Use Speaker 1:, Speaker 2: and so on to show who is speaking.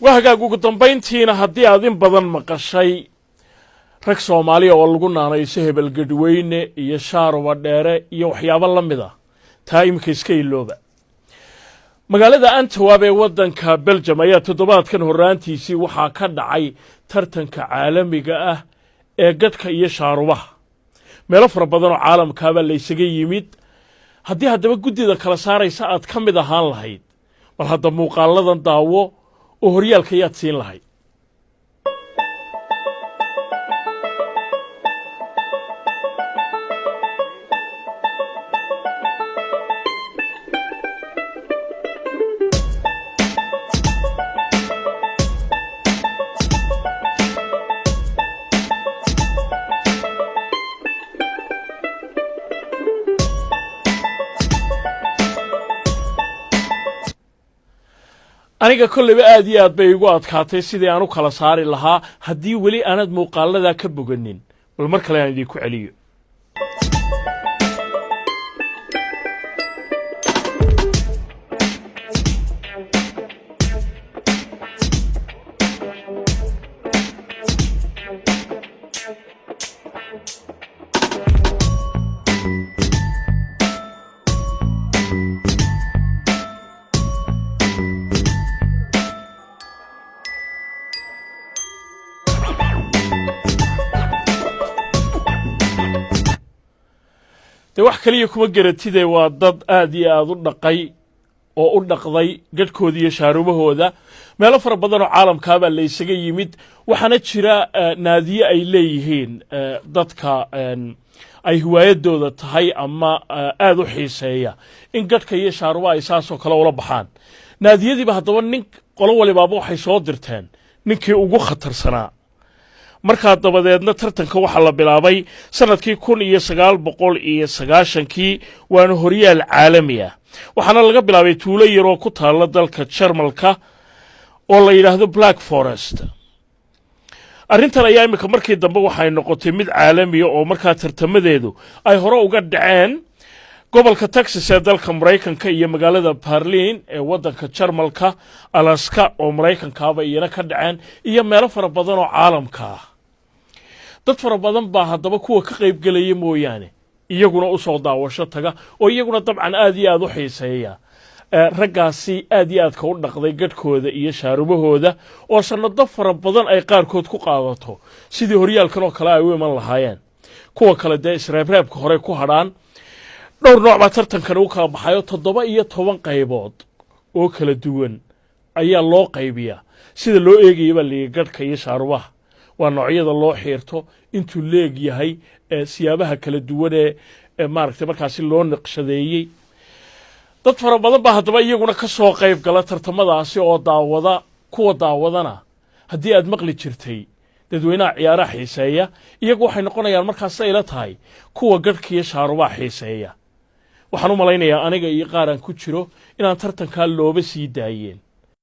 Speaker 1: Waa hagaag. Ugu dambayntiina, haddii aad in badan maqashay rag Soomaaliya oo lagu naanayso hebel gadhweyne iyo shaaruba dheere iyo waxyaabo la mid ah, taa iminka iska ilooba. Magaalada Antwerp ee waddanka Belgium ayaa toddobaadkan horraantiisii waxaa ka dhacay tartanka caalamiga ah ee gadhka iyo shaarubaha. Meelo fara badan oo caalamkaabaa laysaga yimid. Haddii haddaba guddida kala saaraysa aad ka mid ahaan lahayd, bal hadda muuqaaladan daawo oo horyaalka yaad siin lahayd? Aniga kolleyba aad iyo aad bay igu adkaatay sidii aan u kala saari lahaa. Haddii weli aanad muuqaaladaa ka boganin, bal mar kale aan idinku celiyo. Dee wax kaliya kuma garatide, waa dad aad iyo aad u dhaqay oo u dhaqday gadhkooda iyo shaarubahooda. Meelo fara badan oo caalamkaabaa laysaga yimid. Waxaana jira naadiye ay leeyihiin dadka ay hiwaayadooda tahay ama aad u xiiseeya in gadhka iyo shaarubaha ay saasoo kale ula baxaan. Naadiyadiiba haddaba nin qolo walibaaba waxay soo dirteen ninkii ugu khatarsanaa. Markaa dabadeedna tartanka waxaa la bilaabay sannadkii 1990-kii, waana horyaal caalami ah. Waxaana laga bilaabay tuulo yaroo ku taalla dalka Jarmalka oo la yidhaahdo Black Forest. Arrintan ayaa iminka markii dambe waxay noqotay mid caalamiya oo markaa tartamadeedu ay hore uga dhaceen gobolka Texas ee dalka Maraykanka iyo magaalada Berlin ee waddanka Jarmalka, Alaska oo Maraykankaaba iyana ka dhaceen, iyo meelo fara badan oo caalamka ah. Dad fara badan baa haddaba kuwa ka qaybgelaya mooyaane iyaguna u soo daawasho taga oo iyaguna dabcan aad iyo aad u xiiseeya raggaasi aad iyo aadka u dhaqday gadhkooda iyo shaarubahooda, oo sannado fara badan ay qaarkood ku qaadato sidii horyaalkan oo kale ay u iman lahaayeen. Kuwa kale dee isreebreebka hore ku hadhaan. Dhowr nooc baa tartankani u kala baxayo, 17 qaybood oo kala duwan ayaa loo qaybiyaa. Sida loo eegaya baa layidhi gadhka iyo shaarubaha waa noocyada loo xiirto, intuu leeg yahay, siyaabaha kala duwan ee maaragtay markaasi loo naqshadeeyey. Dad fara badan baa haddaba iyaguna ka soo qayb gala tartamadaasi oo daawada. Kuwa daawadana, haddii aad maqli jirtay dadweynaha ciyaaraha xiiseeya, iyagu waxay noqonayaan markaas ila tahay kuwa gadhka iyo shaarubaha xiiseeya. Waxaan u malaynayaa aniga iyo qaar aan ku jiro inaan tartankaa looba sii daayeen.